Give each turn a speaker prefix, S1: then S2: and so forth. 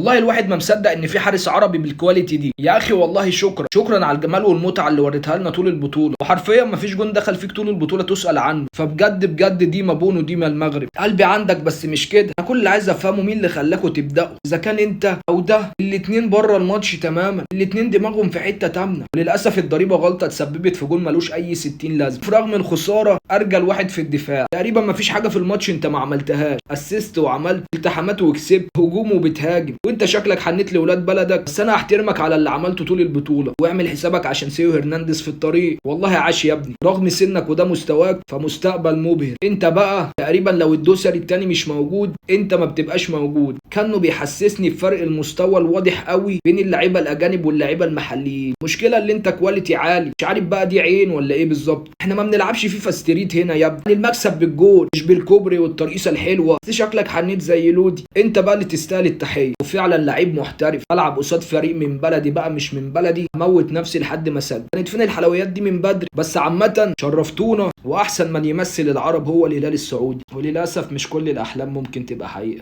S1: والله الواحد ما مصدق ان في حارس عربي بال quality دي يا اخي. والله شكرا شكرا على الجمال والمتعة اللي وريتها لنا طول البطوله، وحرفيا ما فيش جون دخل فيك طول البطولة تسال عنه. فبجد بجد ديما بونو ديما المغرب، قلبي عندك بس مش كده. انا كل اللي عايز افهمه مين اللي خلاكوا تبداوا، اذا كان انت او ده، الاتنين بره الماتش تماما، الاتنين دماغهم في حتة تامنه. وللاسف الضريبة غلطه اتسببت في جون ملوش اي 60 لازمه. في رغم الخسارة ارجل واحد في الدفاع، تقريبا ما فيش حاجة في الماتش انت ما عملتهاش، assist وعملت التحامات وكسبت هجوم وبتهاجم، وانت شكلك حنيت لاولاد بلدك. بس انا احترمك على اللي عملته طول البطوله، واعمل حسابك عشان سيو هرنانديز في الطريق. والله عاش يا ابني، رغم سنك وده مستواك فمستقبل مبهر. انت بقى تقريبا لو الدوسري التاني مش موجود انت ما بتبقاش موجود. كانه بيحسسني بفرق المستوى الواضح قوي بين اللعيبة الاجانب واللعيبة المحليين. المشكلة اللي انت quality عالي، مش عارف بقى دي عين ولا ايه بالظبط. احنا ما بنلعبش فيفا ستريت هنا يا ابني، المكسب بالجول مش بالكوبري والترقيصه الحلوة. بس شكلك حنيت زي لودي، انت بقى اللي تستاهل التحية، وفعلا لعيب محترف. العب قصاد فريق من بلدي بقى مش من بلدي، موت نفسي لحد ما سد. كانت فين الحلويات دي من بدري؟ بس عامة شرفتونا، واحسن من يمثل العرب هو الهلال السعودي. وللاسف مش كل الاحلام ممكن تبقى حقيقة.